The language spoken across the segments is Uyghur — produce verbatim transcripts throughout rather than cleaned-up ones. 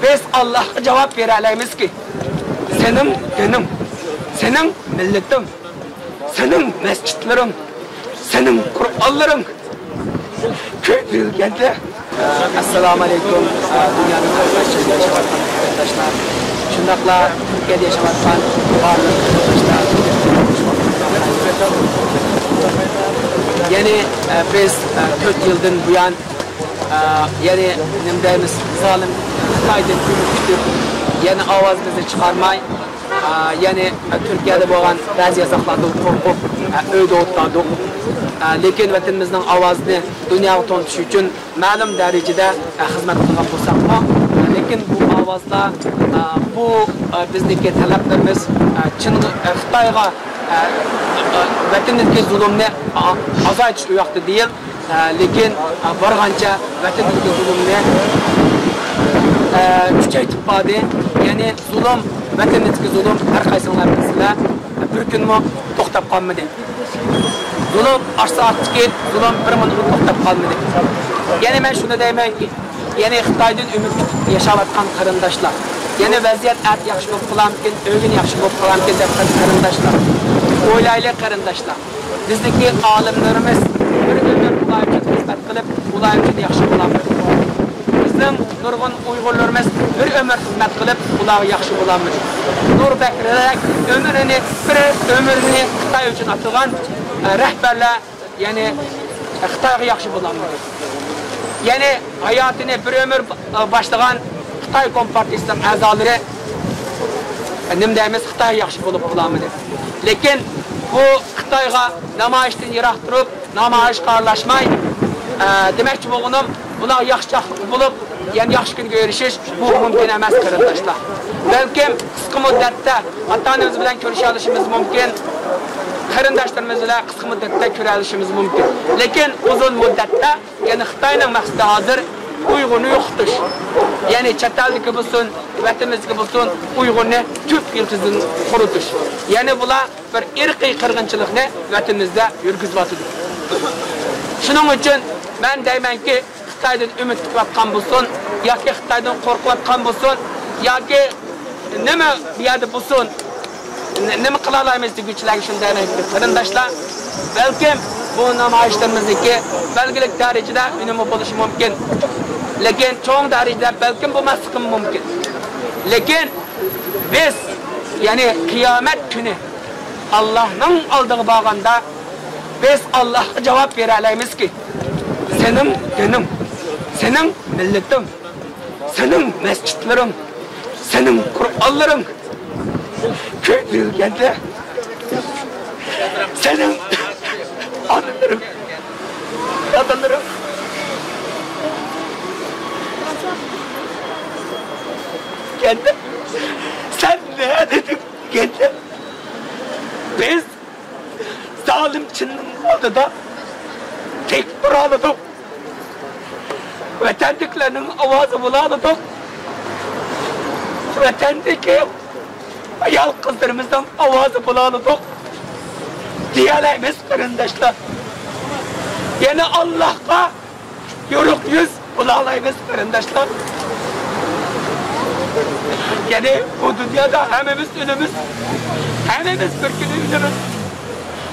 بىز ئاللاھقا جاۋاب بېرەلەيمىزكى، سېنىڭ دىنىڭ، سېنىڭ مىللىتىڭ، سېنىڭ مەسچىتلىرىڭ، سېنىڭ قۇرئانلىرىڭ كۆيدۈرۈلگەندە. ئەسسالامۇ ئەلەيكۇم، دۇنيانىڭ ھەر قايسى يېرىدە ياشاۋاتقان قېرىنداشلار، شۇنداقلا تۈركىيەدە ياشاۋاتقان بارلىق قېرىنداشلار. يەنى، ئە، بىز، ئە، تۆت يىلدىن بۇيان، ئە، يەنى نېمە دەيمىز، زالىم خىتايدىن ئۈمىد كۈتۈپ، يەنە ئاۋازىمىزنى چىقارماي، ئە، يەنى، ئە، تۈركىيەدە بولغان بەزى ياساقلاردىن قورقۇپ، ئە، ئۆيدە ئولتۇردۇق. ئە، لېكىن ۋەتىنىمىزنىڭ ئاۋازىنى دۇنياغا تونۇتۇش ئۈچۈن مەلۇم دەرىجىدە، ئە، خىزمەت قىلغان بولساقمۇ، لېكىن بۇ ئاۋازلار، ئە، بۇ، ئە، بىزنىڭكى تەلەپلىرىمىز، ئە، چىن، ئە، خىتايغا، ئە، ئە، ۋەتىنىمىزدىكى زۇلۇمنى، ئا-، ئازايتىش ئۇ ياقتا دېيىل، ئە، لېكىن، ئە، بارغانچە ۋەتىنىمىزدىكى زۇلۇمنى، ئە، كۈچەيتىپ باردى. يەنى زۇلۇم، ۋەتىنىمىزدىكى زۇلۇم، ھەر قايسىڭلار بىلىسىلەر، بىر كۈنمۇ توختاپ قالمىدى. زۇلۇم ئاشسا ئاشتىكى، زۇلۇم بىر مىنۇتمۇ توختاپ قالمىدى. يەنى مەن شۇنى دەيمەنكى، يەنى خىتايدىن ئۈمىد كۈتۈپ ياشاۋاتقان قېرىنداشلار، يەنى ۋەزىيەت ئەتە ياخشى بولۇپ قالامىكىن، ئۆگۈن ياخشى بولۇپ قالامىكىن دەپ قېرىنداشلار، ئويلايلى قېرىنداشلار. بىزدىكى ئالىملىرىمىز بىر ئۆمۈر ئۇلار ئۈچۈن خىزمەت قىلىپ، ئۇلار ئۈچۈن ياخشى بولامدۇ؟ بىزنىڭ نۇرغۇن ئۇيغۇرلىرىمىز بىر ئۆمۈر خىزمەت قىلىپ، ئۇلارغا ياخشى بولامدۇ؟ نۇر بەكرىدەك ئۆمرىنى، بىر ئۆمرىنى خىتاي ئۈچۈن ئاتىغان، ئە، رەھبەرلەر، يەنى خىتايغا ياخشى بولالمىدى. يەنى ھاياتىنى بىر ئۆمۈر باشلىغان خىتاي كومپارتىيىسىنىڭ ئەزالىرى، نېمە دەيمىز، خىتايغا ياخشى بولۇپ بولالمىدى. لېكىن بۇ خىتايغا نامايىشتىن يىراق تۇرۇپ، نامايىشقا ئارىلاشماي، ئە، دېمەكچى بولغىنىم، ئۇلار ياخشى بولۇپ، يەنە ياخشى كۈنگە ئېرىشىش، بۇ مۇمكىن ئەمەس، قېرىنداشلار. بەلكىم قىسقا مۇددەتتە ئاتا-ئانىمىز بىلەن كۆرۈشەلىشىمىز مۇمكىن، قېرىنداشلىرىمىز بىلەن قىسقا مۇددەتتە كۆرەلىشىمىز مۇمكىن. لېكىن ئۇزۇن مۇددەتتە، يەنى خىتاينىڭ مەقسىتى ھازىر ئۇيغۇرنى يوقىتىش. يەنى چەت ئەلدىكى بولسۇن، ۋەتىنىمىزدىكى بولسۇن، ئۇيغۇرنى تۈپ يىلتىزىدىن قۇرۇتۇش. يەنى بۇلار بىر ئىرقىي قىرغىنچىلىقنى ۋەتىنىمىزدە يۈرگۈزۈۋاتىدۇ. شۇنىڭ ئۈچۈن مەن دەيمەنكى، خىتايدىن ئۈمىد كۈتۈۋاتقان بولسۇن ياكى خىتايدىن قورقۇۋاتقان بولسۇن ياكى نېمە بۇ يەردە بولسۇن، ن-، نېمە قىلالايمىز دېگۈچىلەرگە شۇنى دەيمەن، قېرىنداشلار، بەلكىم بۇ نامايىشلىرىمىزنىڭكى بەلگىلىك دەرىجىدە ئۈنۈمى بولۇشى مۇمكىن. لېكىن چوڭ دەرىجىدە بەلكىم بولماسلىقىمۇ مۇمكىن. لېكىن بىز، يەنى قىيامەت كۈنى ئاللاھنىڭ ئالدىغا بارغاندا، بىز ئاللاھقا جاۋاب بېرەلەيمىزكى، سېنىڭ دىنىڭ، سېنىڭ مىللىتىڭ، سېنىڭ مەسچىتلىرىڭ، سېنىڭ قۇرئانلىرىڭ كۆيدۈرۈلگەندە، سېنىڭ ئانىلىرىڭ، دادىلىرىڭ كەندە، سەن نەدە دېگەندە، بىز زالىم چىننىڭ ئالدىدا تىك تۇرالىدۇق. ۋەتەندىكىلەرنىڭ ئاۋازى بولالىدۇق. ۋەتەندىكى ئايال-قىزلىرىمىزنىڭ ئاۋازى بولالىدۇق دېيەلەيمىز، قېرىنداشلار. يەنە ئاللاھقا يورۇق يۈز بولالايمىز، قېرىنداشلار. يەنى بۇ دۇنيادا ھەممىمىز ئۆلىمىز، ھەممىمىز بىر كۈنى ئۆلىمىز.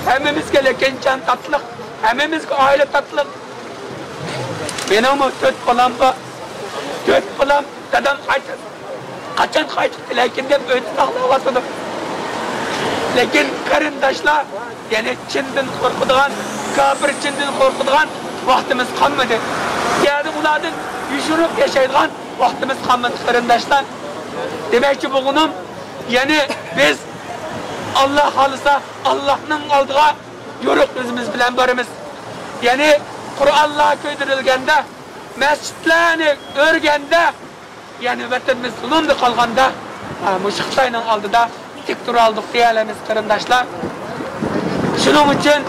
ھەممىمىزگە لېكىن جان تاتلىق، ھەممىمىزگە ئائىلە تاتلىق. مېنىڭمۇ تۆت بالام بار. تۆت بالام، دادام قايتىپ، قاچان قايتىپ كېلەركىن دەپ ئۆيدە ساقلاۋاتىدۇ. لېكىن قېرىنداشلار، يەنى چىندىن قورقىدىغان، كاپىر چىندىن قورقىدىغان ۋاقتىمىز قالمىدى. يەنى ئۇلاردىن يوشۇرۇپ ياشايدىغان ۋاقتىمىز قالمىدى، قېرىنداشلار. دېمەكچى بولغىنىم، يەنى بىز، ئاللا خالىسا، ئاللانىڭ ئالدىغا يورۇق يۈزىمىز بىلەن بارىمىز. يەنى قۇرئانلار كۆيدۈرۈلگەندە، مەسچىتلەرنى ئۆرگەندە، يەنى ۋەتىنىمىز زۇلۇمدا قالغاندا، ھە، مۇشۇ خىتاينىڭ ئالدىدا تىك تۇرالىدۇق دېيەلەيمىز، قېرىنداشلار. شۇنىڭ ئۈچۈن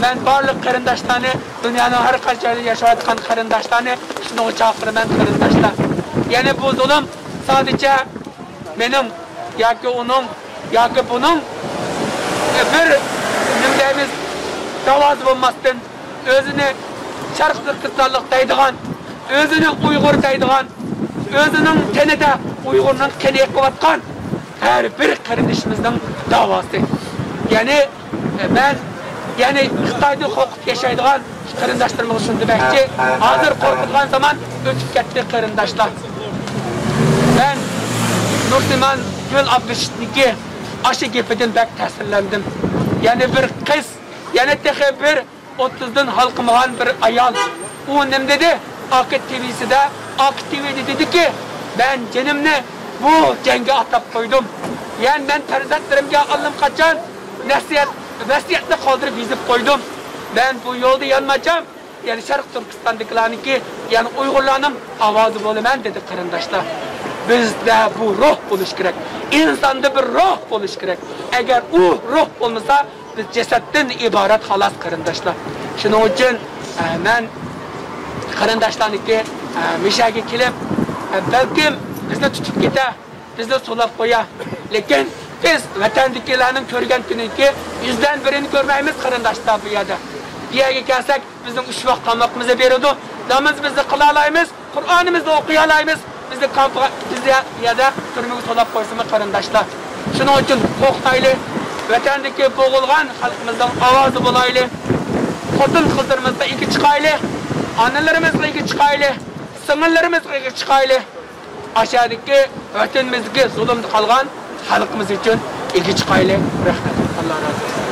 مەن بارلىق قېرىنداشلارنى، دۇنيانىڭ ھەر قايسى يەردە ياشاۋاتقان قېرىنداشلارنى شۇنىڭغا چاقىرىمەن، قېرىنداشلار. يەنى بۇ زۇلۇم سادىچە مېنىڭ ياكى ئۇنىڭ ياكى بۇنىڭ بىر، نېمە دەيمىز، داۋاسى بولماستىن، ئۆزىنى شەرقىي تۈركىستانلىق دەيدىغان، ئۆزىنى ئۇيغۇر دەيدىغان، ئۆزىنىڭ تېنىدە ئۇيغۇرنىڭ قېنى ئېقىۋاتقان ھەر بىر قېرىندىشىمىزنىڭ داۋاسى. يەنى، ئە، مەن، يەنى خىتايدىن قورقۇپ ياشايدىغان قېرىنداشلىرىمغا شۇنى دېمەكچى، ھازىر قورقىدىغان زامان ئۆتۈپ كەتتى، قېرىنداشلار. مەن نۇرسىمان گۈل ئابدۇرېشىتنىڭكى ئاشۇ گېپىدىن بەك تەسىرلەندىم. يەنە بىر قىز، يەنە تېخى بىر ئوتتۇزدىن ھالقىمىغان بىر ئايال. ئۇ نېمە دېدى؟ ئاكا تىۋىسىدە، ئاكا تىۋىدە دېدىكى، مەن جېنىمنى بۇ جەڭگە ئاتاپ قويدۇم. يەنى مەن پەرزەنتلىرىمگە ئاللىقاچان نەسىھەت، ۋەسىيەتنى قالدۇرۇپ يېزىپ قويدۇم. مەن بۇ يولدا يانماچام، يەنى شەرقىي تۈركىستاندىكىلەرنىڭكى، يەنى ئۇيغۇرلارنىڭ ئاۋازى بولىمەن، دېدى، قېرىنداشلار. بىزدە بۇ روھ بولۇش كېرەك. ئىنساندا بىر روھ بولۇش كېرەك. ئەگەر ئۇ روھ بولمىسا، بىز جەسەتتىن ئىبارەت، خالاس، قېرىنداشلار. شۇنىڭ ئۈچۈن، ئە، مەن قېرىنداشلارنىڭكى، ئە، مىشەگە كېلىپ، ئە، بەلكىم بىزنى تۇتۇپ كېتە، بىزنى سولاپ قويا. لېكىن بىز ۋەتەندىكىلەرنىڭ كۆرگەن كۈنىدىكى يۈزدىن بىرىنى كۆرمەيمىز، قېرىنداشلار، بۇ يەردە. بۇ يەرگە كەلسەك، بىزنىڭ ئۈچ ۋاق تامىقىمىزنى بېرىدۇ. نامىزىمىزنى قىلالايمىز، قۇرئانىمىزنى ئوقۇيالايمىز. بىزنى كامپقا، بىزنى يەردە تۈرمىگە سولاپ قويسىمۇ، قېرىنداشلار. شۇنىڭ ئۈچۈن قورقمايلى. ۋەتەندىكى بوغۇلغان خەلقىمىزنىڭ ئاۋازى بولايلى. خوتۇن-قىزلىرىمىزغا ئىگە چىقايلى. ئانىلىرىمىزغا ئىگە چىقايلى. سىڭىللىرىمىزغا ئىگە چىقايلى. ئاشۇ يەردىكى ۋەتىنىمىزدىكى زۇلۇمدا قالغان خەلقىمىز ئۈچۈن ئىگە چىقايلى. رەھمەت. ئاللا رازى بولسۇن.